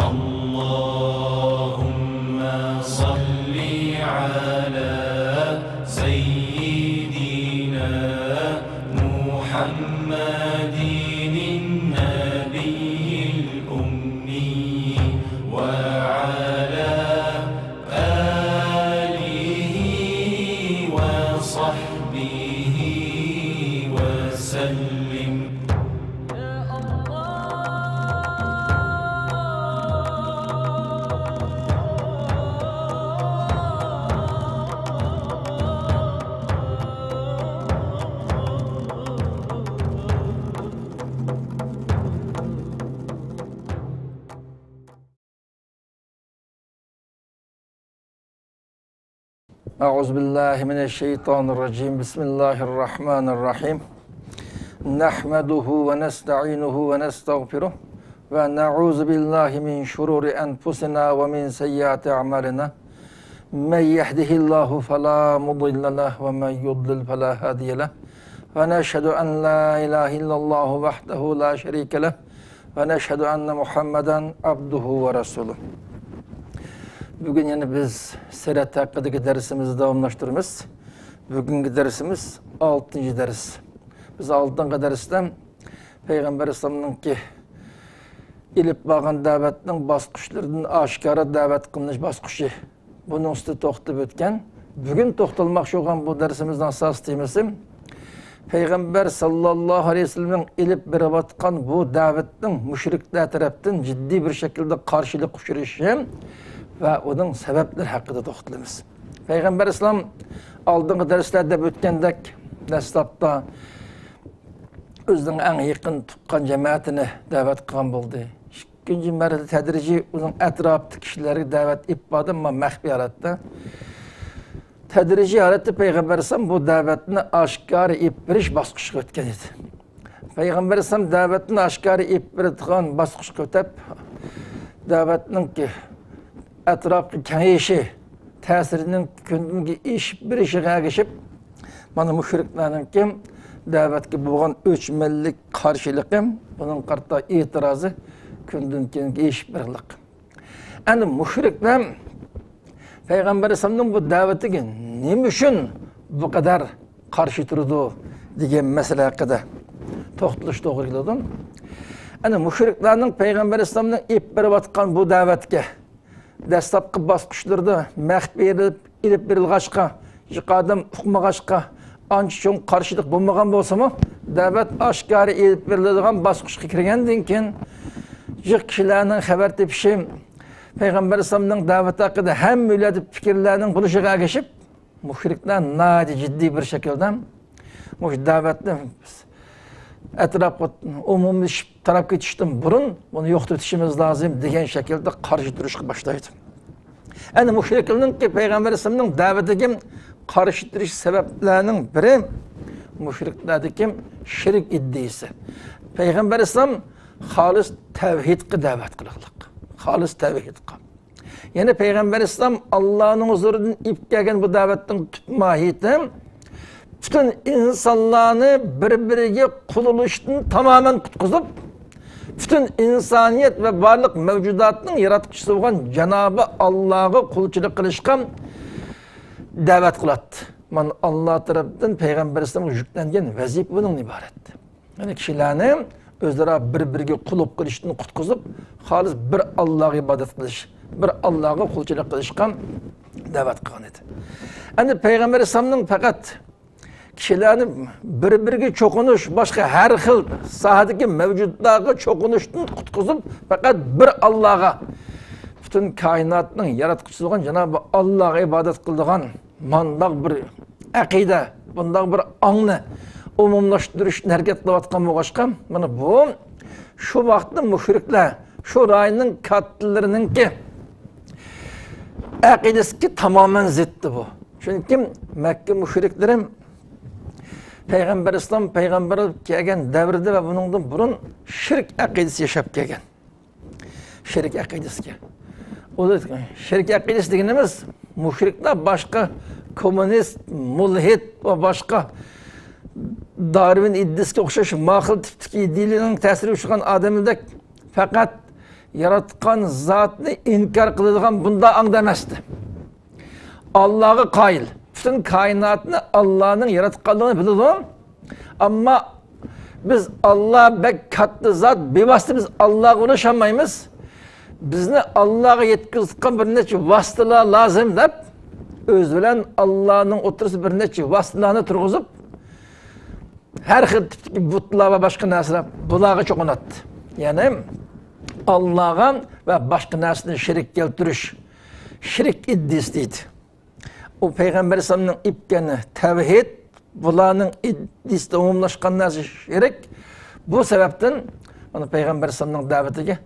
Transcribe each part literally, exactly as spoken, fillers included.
اللهم صل على سيدنا محمد النبي الأمي وعلى آله وصحبه وسلم. أعوذ بالله من الشيطان الرجيم. بسم الله الرحمن الرحيم. نحمده ونستعينه ونستغفره، ونعوذ بالله من شرور أنفسنا ومن سيئات أعمالنا. من يهده الله فلا مضل له، ومن يضلل فلا هادي له. ونشهد أن لا إله إلا الله وحده لا شريك له، ونشهد أن محمدا عبده ورسوله. بۈگۈن يەنە بىز سىرەت ھەققىدىكى دەرسىمىزنى داۋاملاشتۇرىمىز. بۈگۈنكى دەرسىمىز ئالتىنچى دەرس. بىز ئالدىنقى دەرستە پەيغەمبەر ئەلەيھىسسالامنىڭكى ئېلىپ بارغان دەۋەتنىڭ باسقۇچلىرىدىن ئاشكارا دەۋەت قىلىنىش باسقۇچى، بۇنىڭ ئۈستىدە توختىلىپ ئۆتكەن. بۈگۈن توختالماقچى بولغان بۇ دەرسىمىزنىڭ ئاساسىي تېمىسى پەيغەمبەر ساللاللاھۇ ئەلەيھى ۋەسەللەمنىڭ ئېلىپ بېرىۋاتقان بۇ دەۋەتنىڭ مۇشرىكلار تەرەپتىن جىددىي بىر شەكىلدە قارشىلىققا ئۇچرىشى ۋە ئۇنىڭ سەۋەبلىرى ھەققىدە توختىلىمىز. پەيغەمبەر ئەلەيھىسسالام ئالدىنقى دەرسلەردە دەپ ئۆتكەندەك، دەسلەپتە ئۆزىنىڭ ئەڭ يېقىن تۇغقان جەمەتىنى دەۋەت قىلغان بولدى. ئىككىنچى مەرھىلە تەدرىجىي ئۇنىڭ ئەتراپىدىكى كىشىلەرگە دەۋەت ئېلىپ باردى، ئەمما مەخپىي ھالەتتە. تەدرىجىي ھالەتتە پەيغەمبەر ئەلەيھىسسالام بۇ دەۋەتنى ئاشكارا ئېلىپ بېرىش باسقۇچىغا ئۆتكەن ئىدى. پەيغەمبەر ئەلەيھىسسالام دەۋەتنى ئاشكارا ئېلىپ بېرىدىغان باسقۇچقا ئۆتۈپ، دەۋەتنىڭكى ئەتراپقا كېڭىيىشى، تەسىرىنىڭ كۈندىن كۈنگە ئېشىپ بېرىشىغا ئەگىشىپ، مانا مۇشرىكلارنىڭكى دەۋەتكە بولغان ئۆچمەنلىك قارشىلىقى، بۇنىڭغا قارىتا ئېتىرازى كۈندىن كۈنگە ئېشىپ بېرىلىق. ئەنە مۇشرىكلار پەيغەمبەر ئەلەيھىسسالامنىڭ بۇ دەۋىتىگە نېمە ئۈچۈن بۇ قەدەر قارشى تۇرىدۇ دېگەن مەسىلە ھەققىدە توختىلىش توغرا كېلىدۇ. ئەنە مۇشرىكلارنىڭ پەيغەمبەر ئەلەيھىسسالامنىڭ ئېلىپ بېرىۋاتقان بۇ دەۋەتكە دەسلەپكى باسقۇچلىرىدا مەخپىي ئېلىپ، ئېلىپ بېرىلغاچقا، جىق ئادەم ئۇقمىغاچقا، ئانچە چوڭ قارشىلىق بولمىغان بولسىمۇ، دەۋەت ئاشكارا ئېلىپ بېرىلىدىغان باسقۇچقا كىرگەندىن كېيىن، جىق كىشىلەرنىڭ خەۋەر تېپىشى، پەيغەمبەر ئەلەيھىسسالامنىڭ دەۋىتى ھەققىدە ھەممە ئۆيلەردە پىكىرلەرنىڭ بولۇشىغا ئەگىشىپ، مۇشرىكلار ناھايىتى جىددىي بىر شەكىلدە مۇشۇ دەۋەتنى ئەتراپقا ئومۇملىشىپ تاراپ كېتىشتىن بۇرۇن بۇنى يوقىتىۋېتىشىمىز لازىم دېگەن شەكىلدە قارشى تۇرۇشقا باشلايدۇ. ئەنە مۇشرىكلارنىڭكى پەيغەمبەر ئەلەيھىسسالامنىڭ دەۋىتىگە قارشى تۇرۇش سەۋەبلەرنىڭ بىرى مۇشرىكلاردىكى شىرك ئىدىيىسى. پەيغەمبەر ئەلەيھىسسالام خالىس تەۋھىدقا دەۋەت قىلغانلىق. خالىس تەۋھىدقا. يەنى پەيغەمبەر ئەلەيھىسسالام ئاللانىڭ ھۇزۇرىدىن ئېلىپ كەلگەن بۇ دەۋەتنىڭ تۈپ ماھىيىتى پۈتۈن ئىنسانلارنى بىر-بىرىگە قۇل بولۇشتىن تامامەن قۇتقۇزۇپ، پۈتۈن ئىنسانىيەت ۋە بارلىق مەۋجۇداتنىڭ ياراتقۇچىسى بولغان جانابى ئاللاغا قۇلچىلىق قىلىشقا دەۋەت قىلاتتى. مانا ئاللا تەرەپتىن پەيغەمبەر ئەلەيھىسسالامغا يۈكلەنگەن ۋەزىپە بۇنىڭدىن ئىبارەت. يەنى كىشىلەرنى ئۆزئارا بىر-بىرىگە قۇل بولۇپ قېلىشتىن قۇتقۇزۇپ، خالىس بىر ئاللاغا ئىبادەت قىلىش، بىر ئاللاغا قۇلچىلىق قىلىشقا دەۋەت قىلغان ئىدى. ئەمدى پەيغەمبەر ئەلەيھىسسالامنىڭ پەقەت كىشىلەرنى بىر-بىرىگە چوقۇنۇش، باشقا ھەر خىل ساھەدىكى مەۋجۇدلارغا چوقۇنۇشتىن قۇتقۇزۇپ، پەقەت بىر ئاللاغا، پۈتۈن كائىناتنىڭ ياراتقۇچىسى بولغان جانابى ئاللاغا ئىبادەت قىلىدىغان مانداق بىر ئەقىدە، بۇنداق بىر ئاڭنى ئومۇملاشتۇرۇشتىن ھەرىكەت قىلىۋاتقان بولغاچقا، مانا بۇ شۇ ۋاقىتتا مۇشرىكلار، شۇ رايوننىڭ كاتتىلىرىنىڭكى ئەقىدىسىگە تامامەن زىتتى بۇ. چۈنكى مەككە مۇشرىكلىرى پەيغەمبەر ئەلەيھىسسالام پەيغەمبەر بولۇپ كەلگەن دەۋردە ۋە بۇنىڭدىن بۇرۇن شىرك ئەقىدىسى ياشاپ كەلگەن. شىرك ئەقىدىسىگە. ئۇ شىرك ئەقىدىسى دېگىنىمىز مۇشرىكلار باشقا كوممۇنىست، مۇلھىد ۋە باشقا دارۋىن ئىدىيىسىگە ئوخشاش ماخىل تىپتىكى ئىدىيىلەرنىڭ تەسىرىگە ئۇچرىغان ئادەملەردەك پەقەت ياراتقان زاتنى ئىنكار قىلىدىغان بۇنداق ئاڭدا ئەمەستى. ئاللاغا قايىل. پۈتۈن كائىناتنى ئاللانىڭ ياراتقانلىقىنى بىلىدۇ. ئەمما بىز ئاللا بەك كاتتا زات، بىۋاسىتە بىز ئاللاغا ئۇلىشالمايمىز. بىزنى ئاللاغا يەتكۈزۈۋاتقان بىر نەچچە ۋاسىتىلار لازىم دەپ، ئۆزى بىلەن ئاللانىڭ ئوتتۇرىسىدا بىر نەچچە ۋاسىتىلارنى تۇرغۇزۇپ، ھەر خىل تىپتىكى بۇتلار ۋە باشقا نەرسىلەر بۇلارغا چوقۇناتتى. يەنى ئاللاغا ۋە باشقا نەرسىنى شېرىك كەلتۈرۈش، شېرىك ئىددىسى دەيدۇ. ئۇ پەيغەمبەر ئەلەيھىسسالامنىڭ ئېيتقان تەۋھىد، بۇلارنىڭ ئىددىسىدە ئومۇملاشقان نەرسە شېرىك. بۇ سەۋەبتىن مانا پەيغەمبەر ئەلەيھىسسالامنىڭ دەۋىتىگە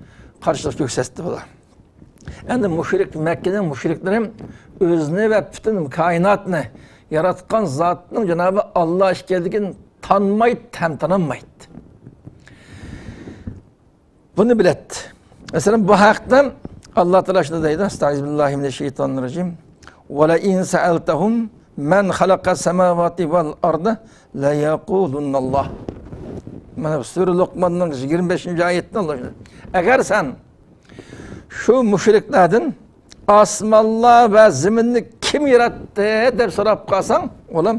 قارشىلىق كۆرسەتتى بۇلار. ئەمدى مۇشرىك، مەككىنىڭ مۇشرىكلىرى ئۆزىنى ۋە پۈتۈن كائىناتنى ياراتقان زاتنىڭ جانابى ئاللا ئىكەنلىكىنى تانمايتتى ھەم تانالمايتتى. بۇنى بىلەتتى. مەسىلەن، بۇ ھەقتە ئاللا تائالا شۇنداق دەيدۇ، ئەستەئىزۇبىللاھىمىنەششەيتانىررەجىم. ۋەلەئىن سەئەلتەھۇم مەن خەلەقەسسەماۋاتى ۋەل ئەرزە لەيەقۇلۇننەللاھ. مانا سۈرە لۇقماننىڭ يىگىرمە بەشىنچى ئايەتتە ئاللا شۇنداق. ئەگەر سەن شۇ مۇشرىكلاردىن ئاسمانلار ۋە زېمىننى كىم ياراتتى دەپ سوراپ قالساڭ، ئۇلار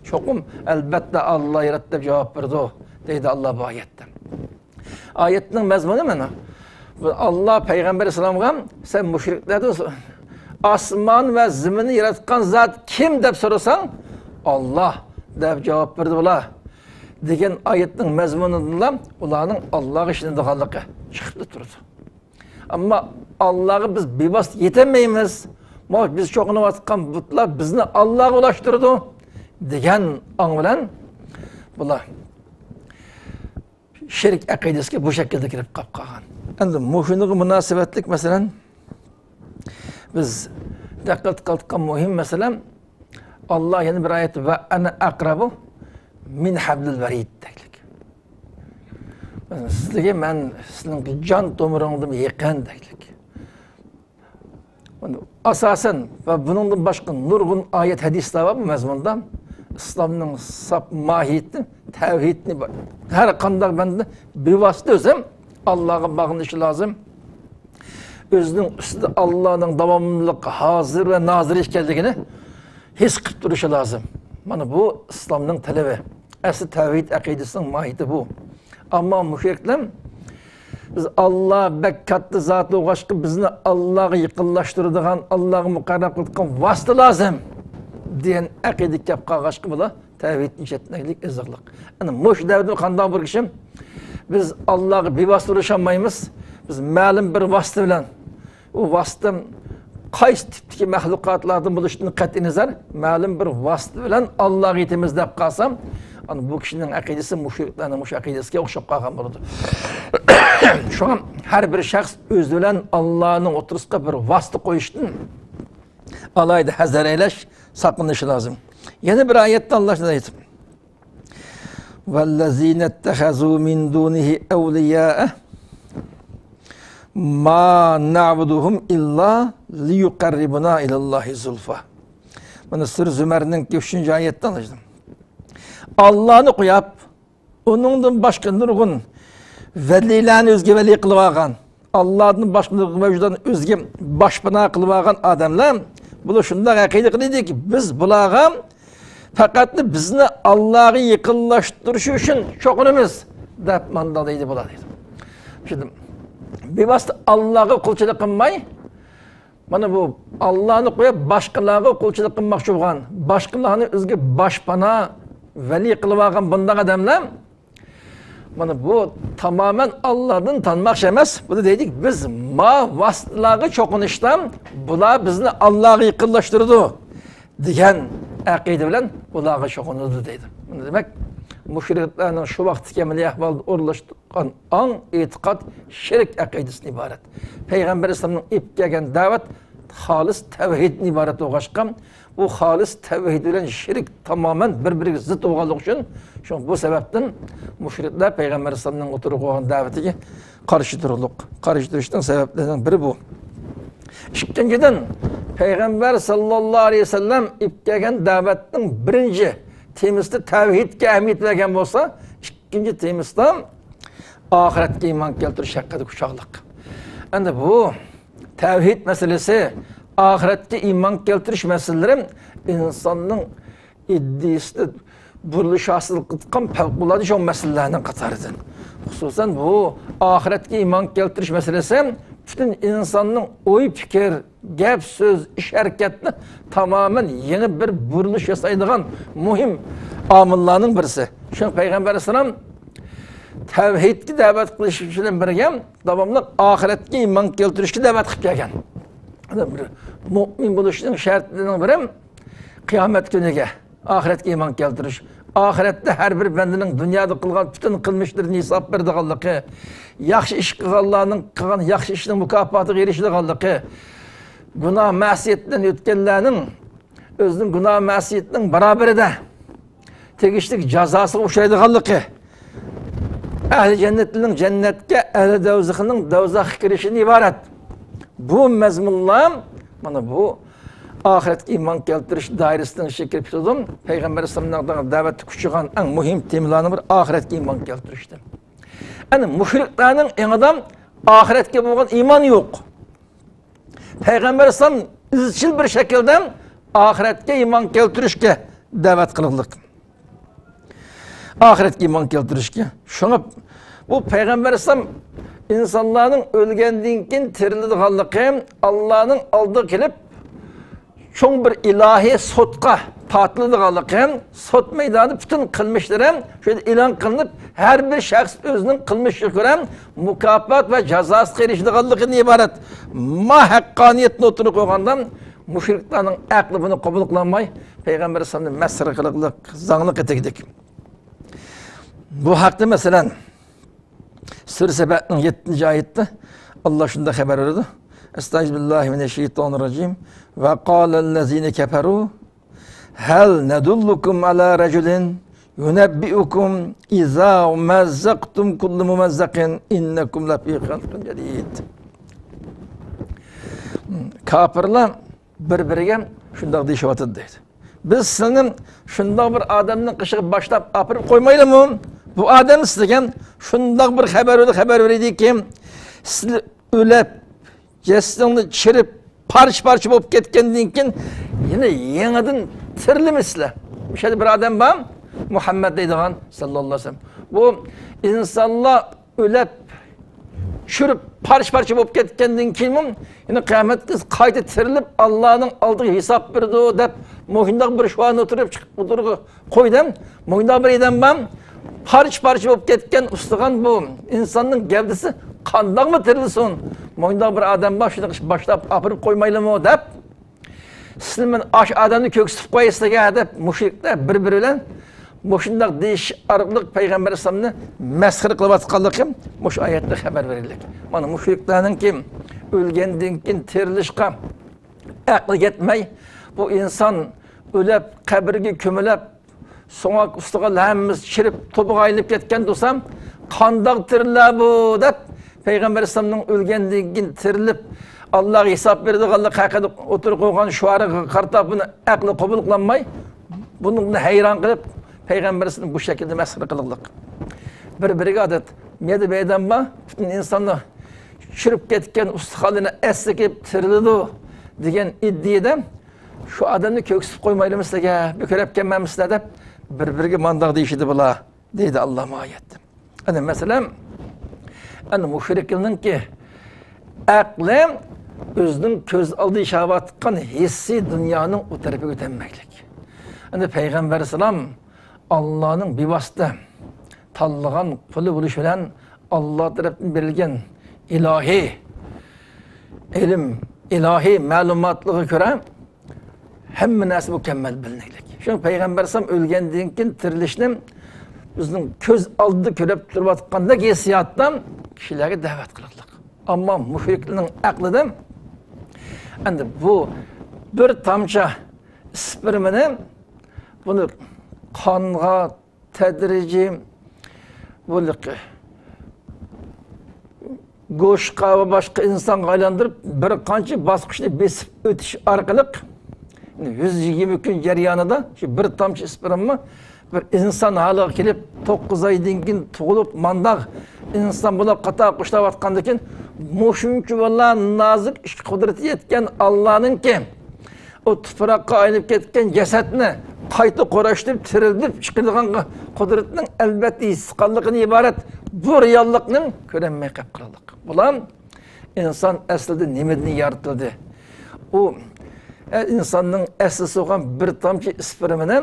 چوقۇم ئەلبەتتە ئاللا ياراتتى دەپ جاۋاب بېرىدۇ، دەيدۇ ئاللا بۇ ئايەتتە. ئايەتنىڭ مەزمۇنى مانا. بۇ ئاللا پەيغەمبەر ئەلەيھىسسالامغا سەن مۇشرىكلاردىن سو-، ئاسمان ۋە زېمىننى ياراتقان زات كىم دەپ سورىساڭ، ئاللا دەپ جاۋاب بېرىدۇ بۇلار، دېگەن ئايەتنىڭ مەزمۇنىدىنلا ئۇلارنىڭ ئاللاغا ئىشىنىدىغانلىقى چىقىپ تۇرىدۇ. ئەمما ئاللاغا بىز بىۋاسىتە يېتەلمەيمىز. ماۋۇ بىز چوقۇنۇۋاتقان بۇتلار بىزنى ئاللاغا ئۇلاشتۇرىدۇ، دېگەن ئاڭ بىلەن بۇلار شېرىك ئەقىدىسىگە بۇ شەكىلدە كىرىپ قاپ قالغان. ئەمدى مۇشۇنىڭغا مۇناسىۋەتلىك، مەسىلەن، بىز دىققەت قىلىۋاتقان مۇھىم مەسىلە، ئاللا يەنە بىر ئايەتتە، ۋە ئەنە ئەقرەبۇ مىن ھەبلىل ۋەرىد دەكلىك. سىزلەرگە مەن سىزنىڭ جان تومۇرۇڭدىن يېقىن دەكلىك. ئاساسەن ۋە بۇنىڭدىن باشقا نۇرغۇن ئايەت، ھەدىسلەر بار بۇ مەزمۇندا. ئىسلامنىڭ ساپ ماھىيىتى، تەۋھىدنى، ھەر قانداق بەندە بىۋاسىتە ئۆزى ئاللاغا باغلىنىشى لازىم. ئۆزىنىڭ ئۈستىدە ئاللانىڭ داۋاملىق ھازىر ۋە نازىر ئىكەنلىكىنى ھېس قىلىپ تۇرۇشى لازىم. مانا بۇ ئىسلامنىڭ تەلىپى. ئەسلى تەۋھىد ئەقىدىسىنىڭ ماھىيىتى بۇ. ئەمما مۇشرىكلار، بىز ئاللا بەك كاتتا زات بولغاچقا، بىزنى ئاللاغا يېقىنلاشتۇرىدىغان، ئاللاغا مۇقەررەب قىلىدىغان ۋاسىتە لازىم، دېگەن ئەقىدىگە كەپ قالغاچقا، بۇلار تەۋھىدتىن چەتنەكلىك، ئېزىقلىق. ئەنە مۇشۇ دەۋردە قانداق بىر كىشى، بىز ئاللاغا بىۋاسىتە ئېرىشەلمەيمىز، بىز مەلۇم بىر ۋاسىتە بىلەن، ئۇ ۋاسىتە قايسى تىپتىكى مەخلۇقاتلاردىن بولۇشىدىن قەتئىينەزەر، مەلۇم بىر ۋاسىتە بىلەن ئاللاغا يېتىمىز دەپ قالسا، ئەنە بۇ كىشىنىڭ ئەقىدىسى مۇشرىكلارنىڭ مۇشۇ ئەقىدىسىگە ئوخشاپ قالغان بولىدۇ. شۇڭا ھەر بىر شەخس ئۆزى بىلەن ئاللانىڭ ئوتتۇرىسىغا بىر ۋاسىتە قويۇشتىن ئالاھىدە ھەزەر ئەيلەش، ساقلىنىشى لازىم. يەنە بىر ئايەتتە ئاللا شۇنداق ئېيتىپ، ۋەللەزىنەتتەخەزۇ مىن دۇنىھى ئەۋلىيائە ما نەئبۇدۇھۇم ئىللا لىيۇقەررىبۇنا ئىلەللاھى زۇلفا. مانا سۈرە زۇمەرنىڭ ئۈچىنچى ئايەتتە ئاللا شۇنداق. ئاللانى قويۇپ، ئۇنىڭدىن باشقا نۇرغۇن ۋەلىلەرنى ئۆزىگە ۋەلى قىلىپ ئالغان، ئاللادىن باشقا نۇرغۇن مەۋجۇدلارنى ئۆزىگە باشپانا قىلىپ ئالغان ئادەملەر، بۇلار شۇنداق ئەقىدە قىلىدىكى، بىز بۇلارغا پەقەتلا بىزنى ئاللاغا يېقىنلاشتۇرۇشى ئۈچۈن چوقۇنىمىز، دەپ مانداق دەيدۇ بۇلار، دەيدۇ. شۇنداق بىۋاسىتە ئاللاغا قۇلچىلىق قىلماي، مانا بۇ ئاللانى قويۇپ، باشقىلارغا قۇلچىلىق قىلماقچى بولغان، باشقىلارنى ئۆزىگە باشپانا، ۋەلى قىلىپ ئالغان بۇنداق ئادەملەر، مانا بۇ تامامەن ئاللادىن تانماقچى ئەمەس. بۇنى دەيدۇ، بىز ما ۋاسىتىلارغا چوقۇنۇشتا بۇلار بىزنى ئاللاغا يېقىنلاشتۇرىدۇ، دېگەن ئەقىدە بىلەن بۇلارغا چوقۇنىدۇ، دەيدۇ. بۇنى دېمەك، مۇشرىكلارنىڭ شۇ ۋاقىتتىكى ئەمەلىي ئەھۋالدا ئورۇنلاشتۇرغان ئاڭ، ئېتىقاد شېرىك ئەقىدىسىدىن ئىبارەت. پەيغەمبەر ئەلەيھىسسالامنىڭ ئېلىپ كەلگەن دەۋەت خالىس تەۋھىدتىن ئىبارەت بولغاچقا، بۇ خالىس تەۋھىد بىلەن شېرىك تامامەن بىر-بىرىگە زىت بولغانلىقى ئۈچۈن، شۇڭا بۇ سەۋەبتىن مۇشرىكلار پەيغەمبەر ئەلەيھىسسالامنىڭ ئوتتۇرىغا قويغان دەۋىتىگە قارشى تۇرۇلۇق. قارشى تۇرۇشنىڭ سەۋەبلىرىنىڭ بىرى بۇ. ئىككىنچىدىن، پەيغەمبەر ساللاللاھۇ ئەلەيھى ۋەسەللەم ئېلىپ كەلگەن دەۋەتنىڭ بىرىنچى تېمىسىدا تەۋھىدكە ئەھمىيەت بەرگەن بولسا، ئىككىنچى تېمىسىدا ئاخىرەتكە ئىمان كەلتۈرۈش ھەققىدە خۇشاللىق. ئەمدى بۇ تەۋھىد مەسىلىسى، ئاخىرەتكە ئىمان كەلتۈرۈش مەسىلىلىرى ئىنساننىڭ ئىدىيىسىدە بۇرۇلۇش ھاسىل قىلىدىغان پەۋقۇلئاددە چوڭ مەسىلىلەرنىڭ قاتارىدىن. خۇسۇسەن، بۇ ئاخىرەتكە ئىمان كەلتۈرۈش مەسىلىسى پۈتۈن ئىنساننىڭ ئوي-پىكىر، گەپ-سۆز، ئىش-ھەرىكەتنى تامامەن يېڭى بىر بۇرۇلۇش ياسايدىغان مۇھىم ئامىللارنىڭ بىرسى. شۇڭا پەيغەمبەر ئەلەيھىسسالام تەۋھىدكە دەۋەت قىلىش بىلەن بىرگە، داۋاملىق ئاخىرەتكە ئىمان كەلتۈرۈشكە دەۋەت قىلىپ كەلگەن. بىر مۇئمىن بولۇشنىڭ شەرتلىرىنىڭ بىرى، قىيامەت كۈنىگە، ئاخىرەتكە ئىمان كەلتۈرۈش. ئاخىرەتتە ھەر بىر بەندىنىڭ دۇنيادا قىلغان پۈتۈن قىلمىشلىرىنى ھېساب بېرىدىغانلىقى، ياخشى ئىش قىلغانلارنىڭ قىلغان ياخشى ئىشىنىڭ مۇكاپاتىغا ئېرىشىدىغانلىقى، گۇناھ مەسىيەتتىن ئۆتكەنلەرنىڭ ئۆزىنىڭ گۇناھ مەسىيىتىنىڭ بارابىرىدە تېگىشلىك جازاسىغا ئۇچرايدىغانلىقى، ئەھلى جەننەتنىڭ جەننەتكە، ئەھلى دوزاخنىڭ دوزاخقا كىرىشىدىن ئىبارەت. بۇ مەزمۇنلار مانا بۇ ئاخىرەتكە ئىمان كەلتۈرۈش دائىرىسىنىڭ ئىچىگە كىرىپ كېتىدۇ. پەيغەمبەر ئەلەيھىسسالامنىڭ دەۋەتتە كۈچىغان ئەڭ مۇھىم تېمىلارنىڭ بىرى ئاخىرەتكە ئىمان كەلتۈرۈشتە. ئەنە مۇشرىكلارنىڭ ئېڭىدا ئاخىرەتكە بولغان ئىمان يوق. پەيغەمبەر ئەلەيھىسسالام ئىزچىل بىر شەكىلدە ئاخىرەتكە ئىمان كەلتۈرۈشكە دەۋەت قىلغانلىق. ئاخىرەتكە ئىمان كەلتۈرۈشكە. شۇڭا بۇ پەيغەمبەر ئەلەيھىسسالام ئىنسانلارنىڭ ئۆلگەندىن كېيىن تىرىلىدىغانلىقى، ئاللانىڭ ئالدىغا كېلىپ، چوڭ بىر ئىلاھىي سوتقا تارتىلىدىغانلىقى، سوت مەيدانىدا پۈتۈن قىلمىشلىرى شۇ يەردە ئېلان قىلىنىپ، ھەر بىر شەخس ئۆزىنىڭ قىلمىشىغا كۆرە مۇكاپات ۋە جازاسىغا ئېرىشىدىغانلىقىدىن ئىبارەت ما ھەققانىيەتنى ئوتتۇرىغا قويغاندا، مۇشرىكلارنىڭ ئەقلى بۇنى قوبۇل قىلالماي، پەيغەمبەر ئەلەيھىسسالامنى مەسخىرە قىلغانلىق، زاڭلىق ئېتىگىدىك. بۇ ھەقتە، مەسىلەن، سۈرە سەبەنىڭ يەتتىنچى ئايىتىدە ئاللا شۇنداق خەۋەر بېرىدۇ. ئەستەئىزۇبىللاھىمىنەششەيتانىررەجىم. ۋە قالەللەزىنە كەفەرۇ ھەل نەدۇللۇكۇم ئەلا رەجۇلىن يۇنەببىئۇكۇم ئىزا مەززەقتۇم كۇللە مۇمەززەقىن ئىننەكۇم لەفى خەلقىن جەدىد. كاپىرلار بىر-بىرىگە شۇنداق دېيىشىۋاتىدۇ دەيدۇ. بىز سىلىنى شۇنداق بىر ئادەمنىڭ قېشىغا باشلاپ ئاپىرىپ قويمايلىمۇ؟ بۇ ئادەم سىزگە شۇنداق بىر خەۋەر، خەۋەر بېرىدىكى، سىلى ئۆلۈپ، جەسىتىڭلار چىرىپ، پارچە-پارچە بولۇپ كەتكەندىن كېيىن يەنە يېڭىدىن تىرىلىمىسىلەر. ئۇ يەردە بىر ئادەم بار، مۇھەممەد دەيدىغان، ساللاللاھۇ ئەلەيھى ۋەسەللەم. بۇ ئىنسانلار ئۆلۈپ، چىرىپ، پارچە-پارچە بولۇپ كەتكەندىن كېيىنمۇ يەنە قىيامەت كۈنى قايتا تىرىلىپ، ئاللانىڭ ئالدىغا ھېساب بېرىدۇ دەپ، مۇشۇنداق بىر شوئان ئوتتۇرىغا چىقىپ، ئوتتۇرىغا قويدۇم. مۇشۇنداق بىر ئادەم بار، پارچە-پارچە بولۇپ كەتكەن ئۇستىخان بۇ ئىنساننىڭ گەۋدىسى قانداقمۇ تىرىلسۇن؟ مۇشۇنداق بىر ئادەم بار، شۇنى باشلاپ ئاپىرىپ قويمايلىمۇ دەپ، سىلەر مەن ئاشۇ ئادەمنى كۆكسىتىپ قوياي سىلەرگە دەپ، مۇشرىكلار بىر-بىرى بىلەن مۇشۇنداق دېيىش ئارقىلىق پەيغەمبەر ئەلەيھىسسالامنى مەسخىرە قىلىۋاتقانلىقى مۇشۇ ئايەتتە خەۋەر بېرىلدى. مانا مۇشرىكلارنىڭكى ئۆلگەندىن كېيىن تىرىلىشقا ئەقلى يەتمەي، بۇ ئىنسان ئۆلۈپ، قەبرىگە كۆمۈلۈپ، سۆڭەك ئۈستىگە ھەممىسى چىرىپ، توپىغا ئايلىنىپ كەتكەن تۇرسا، قانداق تىرىلە بۇ دەپ، پەيغەمبەر ئەلەيھىسسالامنىڭ ئۆلگەندىن كېيىن تىرىلىپ، ئاللاغا ھېساب بېرىدىغانلىقى ھەققىدە ئوتتۇرىغا قويغان شوئارىغا قارىتا بۇنى ئەقلى قوبۇل قىلالماي، بۇنىڭدىن ھەيران قېلىپ، پەيغەمبەر ئەلەيھىسسالامنى بۇ شەكىلدە مەسخىرە قىلغانلىق. بىر-بىرىگە ئادەت، مەيدە بىر ئادەم بار، پۈتۈن ئىنساننى چىرىپ كەتكەن ئۇستىخانلىرىنى ئەسلىگە كېلىپ تىرىلىدۇ دېگەن ئىدىيەدە، شۇ ئادەمنى كۆكسىتىپ قويمايلىمۇ سىلەرگە، بىكۆرۈپ كەلمەممۇ سىلەر دەپ، بىر-بىرىگە مانداق دېيىشىدۇ بۇلار، دەيدۇ ئاللا بۇ ئايەتتە. ئەنە مەسىلەن، ئەنە مۇشرىكنىڭكى ئەقلى ئۆزىنىڭ كۆز ئالدىدا ياشاۋاتقان ھېسسىي دۇنيانىڭ ئۇ تەرىپىگە ئۆتەلمەكلىك. ئەنە پەيغەمبەر ئەلەيھىسسالام ئاللانىڭ بىۋاسىتە تاللىغان قۇلى بولۇش بىلەن ئاللا تەرەپتىن بېرىلگەن ئىلاھىي ئىلىم، ئىلاھىي مەلۇماتلىقىغا كۆرە ھەممە نەرسە مۇكەممەل بىلىنىكلىك. شۇڭا پەيغەمبەر ئەلەيھىسسالام ئۆلگەندىن كېيىن تىرىلىشنى بىزنىڭ كۆز ئالدىدا كۆرۈپ تۇرۇۋاتقاندەك ھېسسىياتتا كىشىلەرگە دەۋەت قىلىقلىق. ئەمما مۇشرىكلارنىڭ ئەقلىدە ئەمدى بۇ بىر تامچە ئىسپېرمىنى بۇنى قانغا تەدرىجىي بۇ گوشقا ۋە باشقا ئىنسانغا ئايلاندۇرۇپ، بىر قانچە باسقۇچنى بېسىپ ئۆتۈش ئارقىلىق، يۈز يىگىرمە كۈن جەريانىدا شۇ بىر تامچە ئىسپېرما بىر ئىنسان ھالىغا كېلىپ، توققۇز ئايدىن كېيىن تۇغۇلۇپ، مانداق ئىنسان بولۇپ، قاتار قۇشلاۋاتقاندىن كېيىن، مۇشۇنچىۋالا نازۇك ئىش قۇدرىتى يەتكەن ئاللانىڭكى ئۇ تۇپراققا ئايلىنىپ كەتكەن جەسەتنى قايتا قۇراشتۇرۇپ، تىرىلتىپ چىقىدىغان قۇدرىتىنىڭ ئەلۋەتتە ھېسقانلىقىدىن ئىبارەت بۇ رېئاللىقنى كۆرەلمەي قېلىپ قالدۇق. بۇلار ئىنسان ئەسلىدە نېمىدىن يارىتىلدى؟ ئۇ، ئە، ئىنساننىڭ ئەسلىسى بولغان بىر تامچە ئىسپېرمىنى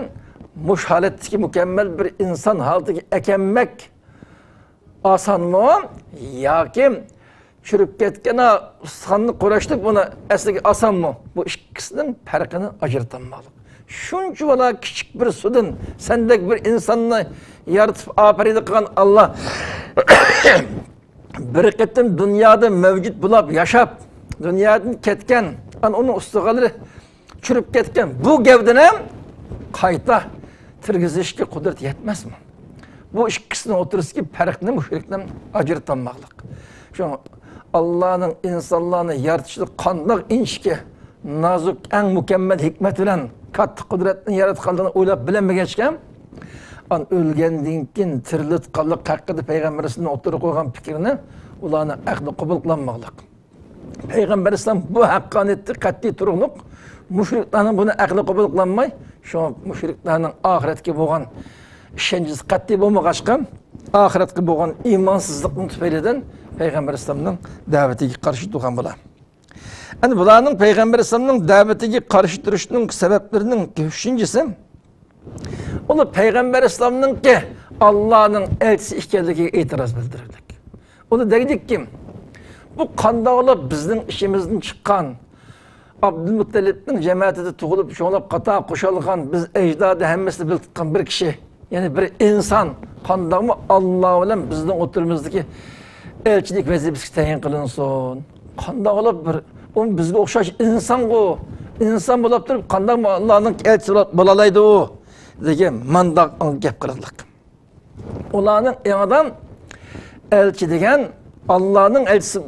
مۇشۇ ھالەتتىكى مۇكەممەل بىر ئىنسان ھالىتىگە ئەكەلمەك ئاسانمۇ ياكى چۈرۈپ كەتكەن ئۇستىخاننى قۇراشتۇرۇپ ئۇنى ئەسلىگە ئالساممۇ؟ بۇ ئىككىسىنىڭ پەرقىنى ئاجرىتالماقلىق. شۇنچىۋالا كىچىك بىر سۇدىن سەندەك بىر ئىنساننى يارىتىپ ئاپىرىدە قىلغان ئاللا بىر قېتىم دۇنيادا مەۋجۇت بولاپ ياشاپ، دۇنيادىن كەتكەن، ئان ئۇنىڭ ئۇستىخانلىرى چۈرۈپ كەتكەن بۇ گەۋدىنى قايتا تىرگۈزۈشكە قۇدرەت يەتمەسمۇ؟ بۇ ئىككىسىنىڭ ئوتتۇرىسىدىكى پەرقنى مۇشرىكلار ئاجرىتالماقلىق. شۇ ئاللانىڭ ئىنسانلارنى يارىتىشىدا قانداق ئىنچىكە، نازۇك، ئەڭ مۇكەممەل ھېكمەت بىلەن كاتتا قۇدرەتنى ياراتقانلىقىنى ئويلاپ بىلەلمىگەچكە، ئان ئۆلگەندىن كېيىن تىرىلىۋاتقانلىق ھەققىدە پەيغەمبەر ئەلەيھىسسالام ئوتتۇرىغا قويغان پىكىرنى ئۇلارنىڭ ئەقلى قوبۇل قىلالماقلىق. پەيغەمبەر ئەلەيھىسسالام بۇ ھەققانىيەتتە قەتئىي تۇرۇقلۇق، مۇشرىكلارنىڭ بۇنى ئەقلى قوبۇل قىلالماي، شۇڭا مۇشرىكلارنىڭ ئاخىرەتكە بولغان ئىشەنچىسى قەتئىي بولمىغاچقا، ئاخىرەتكە بولغان ئىمانسىزلىقنىڭ تۈپەيلىدىن پەيغەمبەر ئەلەيھىسسالامنىڭ دەۋىتىگە قارشى تۇرغان بۇلار. ئەنە بۇلارنىڭ پەيغەمبەر ئەلەيھىسسالامنىڭ دەۋىتىگە قارشى تۇرۇشىنىڭ سەۋەبلىرىنىڭ ئۈچىنچىسى، ئۇلار پەيغەمبەر ئەلەيھىسسالامنىڭكى ئاللانىڭ ئەلچىسى ئىكەنلىكىگە ئېتىراز بىلدۈردى. ئۇلار دېدىكى، بۇ قانداقلا بىزنىڭ ئىچىمىزدىن چىققان، ئابدۇلمۇتتەلىپنىڭ جەمەتىدە تۇغۇلۇپ، شۇڭلاپ قاتار قوشالغان، بىز ئەجدادى ھەممىسىنى بىلىپ تۇتقان بىر كىشى، يەنى بىر ئىنسان قانداقمۇ ئاللا بىلەن بىزنىڭ ئوتتۇرىمىزدىكى ئەلچىلىك ۋەزىپىسىگە تەيىن قىلىنسۇن؟ قانداق بولۇپ بىر، ئۇ بىزگە ئوخشاش ئىنسانغۇ، ئىنسان بولۇپ تۇرۇپ قانداقمۇ ئاللانىڭ ئەلچىسى بولالايدۇ؟ دېگەن مانداق گەپ قىلىقلىق. ئۇلارنىڭ ئېڭىدا ئەلچى دېگەن ئاللانىڭ ئەلچىسى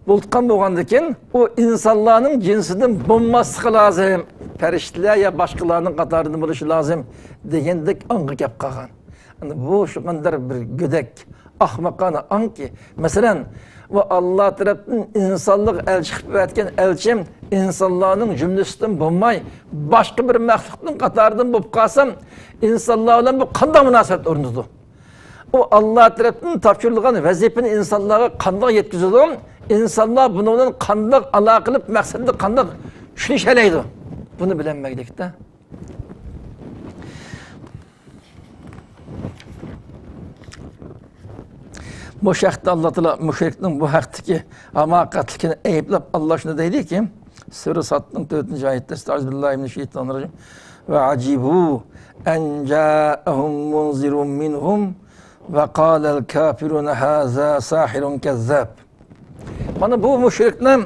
بولغان بولغاندىكىن، ئۇ ئىنسانلارنىڭ جىنسىدىن بولماسلىقى لازىم، پەرىشتىلەر يا باشقىلارنىڭ قاتارىدىن بولۇشى لازىم دېگەندەك ئاڭغا كەپ قالغان. ئەنە بۇ شۇ قەدەر بىر گۆدەك، ئاخمىقانە ئاڭكى، مەسىلەن، ۋە ئاللا تەرەپتىن ئىنسانلىق ئەلچى قىلىپ ئەۋەتكەن ئەلچىم ئىنسانلارنىڭ جۈملىسىدىن بولماي، باشقا بىر مەخلۇقنىڭ قاتارىدىن بولۇپ قالسام، ئىنسانلار بىلەن بۇ قانداق مۇناسىۋەت ئورنىتىدۇ؟ ئۇ ئاللا تەرەپتىن تاپشۇرۇلغان ۋەزىپىنى ئىنسانلارغا قانداق يەتكۈزىدۇ؟ ئىنسانلار بۇنىڭ بىلەن قانداق ئالاقە قىلىپ، مەقسەتنى قانداق چۈشىنىشەلەيدۇ؟ بۇنى بىلەلمەگلىكتە. مۇشۇ ھەقتە ئاللا تائالا مۇشرىكنىڭ بۇ ھەقتىكى ھاماقەتلىكىنى ئەيىبلەپ، ئاللا شۇنى دەيدىكى، سۈرە سادنىڭ تۆتىنچى ئايىتىدە، ئەستەئىزۇبىللاھىمىنەششەيتانىررەجىم. ۋە ئەجىبۇ ئەن جائەھۇم مۇنزىرۇن مىنھۇم ۋە قالەل كافىرۇنە ھازا ساھىرۇن كەززاب. مانا بۇ مۇشرىكلار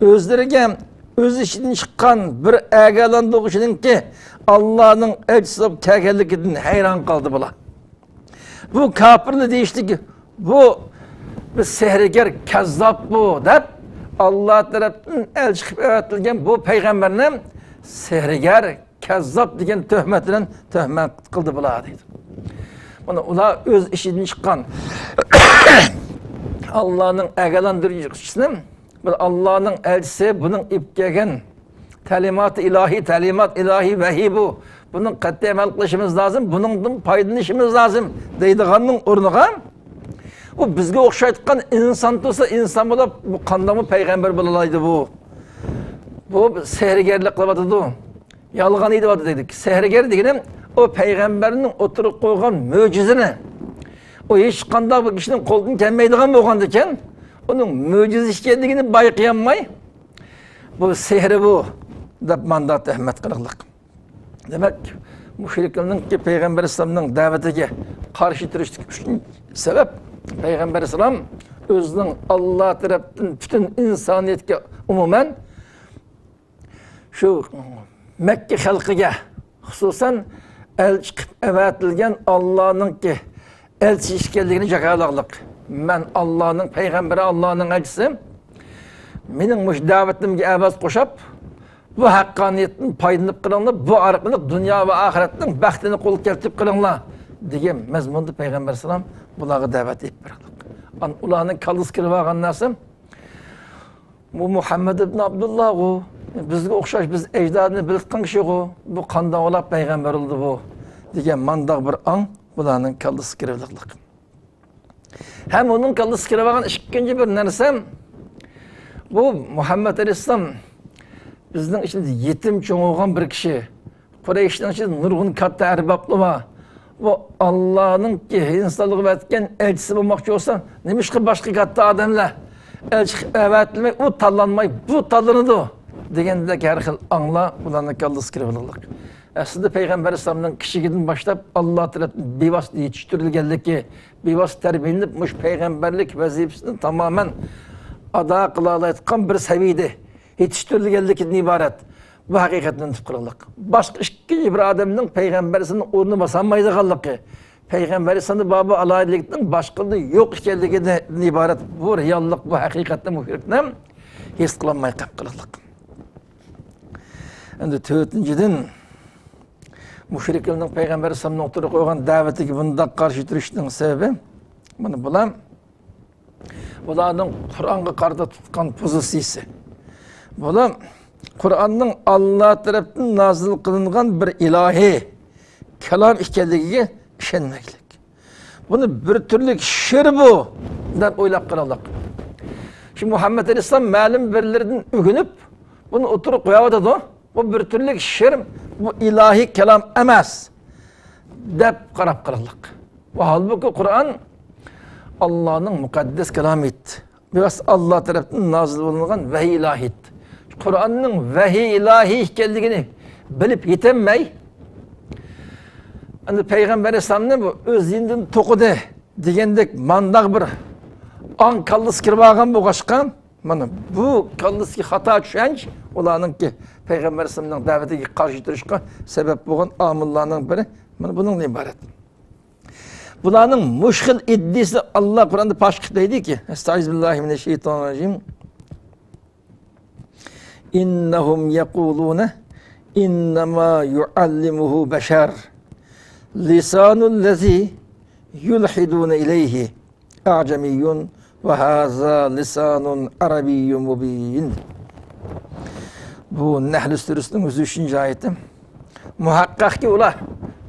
ئۆزلىرىگە ئۆز ئىچىدىن چىققان بىر ئاگاھلاندۇرغۇچىنىڭكى ئاللانىڭ ئەلچىسى بولۇپ كەلگەنلىكىدىن ھەيران قالدى بۇلار. بۇ كاپىرلار دېيىشلىك، بۇ بىر سېھىرگەر، كەززاب بۇ دەپ، ئاللا تەرەپتىن ئەلچى قىلىپ ئەۋەتىلگەن بۇ پەيغەمبەرنى سېھىرگەر، كەززاب دېگەن تۆھمەت بىلەن تۆھمەت قىلدى بۇلار دەيدۇ. مانا ئۇلار ئۆز ئىچىدىن چىققان ئاللانىڭ ئاگاھلاندۇرغۇچىسىنى، بىر ئاللانىڭ ئەلچىسى، بۇنىڭ ئېلىپ كەلگەن تەلىماتى ئىلاھىي، تەلىمات ئىلاھىي ۋەھىي بۇ. بۇنىڭ قەتئىي ئەمەل قىلىشىمىز لازىم، بۇنىڭدىن پايدىلىنىشىمىز لازىم دەيدىغاننىڭ ئورنىغا، ئۇ بىزگە ئوخشايدىغان ئىنسان تۇرسا، ئىنسان بولۇپ، بۇ قانداقمۇ پەيغەمبەر بولالايدۇ بۇ؟ بۇ سېھىرگەرلىك قىلىۋاتىدۇ. يالغان ئېيتىۋاتىدۇ دېدۇق. سېھىرگەر دېگىنى ئۇ پەيغەمبەرنىڭ ئوتتۇرىغا قويغان مۆجىزىنى، ئۇ ھېچقانداق بىر كىشىنىڭ قولىدىن كەلمەيدىغان بولغاندىكىن، ئۇنىڭ مۆجىزە ئىكەنلىكىنى بايقىيالماي، بۇ سېھرى بۇ دەپ ماندا تۆھمەت قىلىقلىق. دېمەك، مۇشرىكلارنىڭكى پەيغەمبەر ئەلەيھىسسالامنىڭ دەۋىتىگە قارشى تۇرۇشتىكى ئۈچىنچى سەۋەب، پەيغەمبەر ئەلەيھىسسالام ئۆزىنىڭ ئاللا تەرەپتىن پۈتۈن ئىنسانىيەتكە ئومۇمەن شۇ مەككە خەلقىگە خۇسۇسەن ئەلچى قىلىپ ئەۋەتىلگەن ئاللانىڭكى ئەلچىسى ئىكەنلىكىنى جاكارلاقلىق. مەن ئاللانىڭ پەيغەمبىرى، ئاللانىڭ ئەلچىسى. مېنىڭ مۇشۇ دەۋىتىمگە ئاۋاز قوشۇپ، بۇ ھەققانىيەتتىن پايدىلىنىپ قېلىڭلار، بۇ ئارقىلىق دۇنيا ۋە ئاخىرەتنىڭ بەختىنى قولغا كەلتۈرۈپ قېلىڭلار، دېگەن مەزمۇندا پەيغەمبەر ئەلەيھىسسالام بۇلارغا دەۋەت ئېلىپ بېرىدۇ. ئان-، ئۇلارنىڭ كاللىسى كىرىپ ئالغان نەرسە، بۇ مۇھەممەد ئىبن ئابدۇللاغۇ، بىزگە ئوخشاش، بىز ئەجدادىنى بىلىدىغان كىشىغۇ، بۇ قانداق بولاپ پەيغەمبەر بولدى بۇ، دېگەن مانداق بىر ئاڭ بۇلارنىڭ كاللىسىغا كىرىۋېلىقلىق. ھەم ئۇنىڭ كاللىسىغا كىرىۋالغان ئىككىنچى بىر نەرسە، بۇ مۇھەممەد ئەلەيھىسسالام بىزنىڭ ئىچىمىزدە يېتىم چوڭ بولغان بىر كىشى. قۇرەيشنىڭ ئىچىدە نۇرغۇن كاتتا ئەربابلار بار. بۇ ئاللانىڭكى ھىندىستانلىققا ئەۋەتكەن ئەلچىسى بولماقچى بولسا، نېمىشقا باشقا كاتتا ئادەملەر ئەلچى قىلىپ ئەۋەتىلمەي، ئۇ تاللانماي، بۇ تاللىنىدۇ؟ دېگەندەك ھەر خىل ئاڭلار بۇلارنىڭ كاللىسىغا كىرىۋېلىقلىق. ئەسلىدە پەيغەمبەر ئەلەيھىسسالامنىڭ كىچىكىدىن باشلاپ ئاللا تەرەپتىن بىۋاسىتە يېتىشتۈرۈلگەنلىكى، بىۋاسىتە تەربىيەلىنىپ، مۇشۇ پەيغەمبەرلىك ۋەزىپىسىنى تامامەن ئادا قىلالايدىغان بىر سەۋىيىدە يېتىشتۈرۈلگەنلىكىدىن ئىبارەت. بۇ ھەقىقەتنى ئۇنتۇپ قالغانلىق. باشقا ئىككىنچى بىر ئادەمنىڭ پەيغەمبەر ئەلەيھىسسالامنىڭ ئورنىنى باسالمايدىغانلىقى، پەيغەمبەر ئەلەيھىسسالامدا بار بۇ ئالاھىدىلىكنىڭ باشقىلاردا يوق ئىكەنلىكىدىن ئىبارەت بۇ رېئاللىق، بۇ ھەقىقەتنى مۇشرىكلار ھېس قىلالماي قېلىپ قالغانلىق. ئەمدى تۆتىنچىدىن، مۇشرىكلارنىڭ پەيغەمبەر ئەلەيھىسسالامنىڭ ئوتتۇرىغا قويغان دەۋىتىگە بۇنداق قارشى تۇرۇشنىڭ سەۋەبى، مانا بۇلار، بۇلارنىڭ قۇرئانغا قارىتا تۇتقان پوزىتسىيىسى. بۇلار قۇرئاننىڭ ئاللا تەرەپتىن نازىل قىلىنغان بىر ئىلاھىي كالام ئىكەنلىكىگە ئىشەنمەيدىكەن. بۇنى بىر تۈرلۈك شېئىر بۇ، دەپ ئويلاپ قالغانلىق. شۇ مۇھەممەد ئەلەيھىسسالام مەلۇم بىرلىرىدىن ئۆگىنىپ، بۇنى ئوتتۇرىغا قويۇۋاتىدۇ. بۇ بىر تۈرلۈك شېئىر، بۇ ئىلاھىي كالام ئەمەس، دەپ قاراپ قالغانلىق. ۋە ھالبۇكى، قۇرئان ئاللانىڭ مۇقەددەس كالامى ئىدى. بىۋاسىتە ئاللا تەرەپتىن نازىل بولۇنغان ۋەھىي ئىلاھىي ئىدى. قۇرئاننىڭ ۋەھىي ئىلاھىي ئىكەنلىكىنى بىلىپ يېتەلمەي، ئەمدى پەيغەمبەر ئەلەيھىسسالامنى بۇ ئۆز دىنىدىن توقۇدى دېگەندەك مانداق بىر ئاڭ كاللىسىغا كىرىپ ئالغان بولغاچقا، مانا بۇ كاللىسىدىكى خاتا چۈشەنچە ئۇلارنىڭكى پەيغەمبەر ئەلەيھىسسالامنىڭ دەۋىتىگە قارشى تۇرۇشقا سەۋەب بولغان ئامىللارنىڭ بىرى مانا بۇنىڭدىن ئىبارەت. بۇلارنىڭ مۇشۇ خىل ئىدىيىسىنى ئاللا قۇرئاندا پاش قىلىپ دەيدىكى، ئەستەئىزۇبىللاھىمىنەششەيتانىررەجىم. إنهم يقولون إنما يعلمه بشر لسان الذي يلحدون إليه أعجمي وهذا لسان عربي مبين. بۇ نەھل سۈرىسىنىڭ يۈز ئۈچىنچى ئايىتى. مۇھەققەقكى ئۇلار،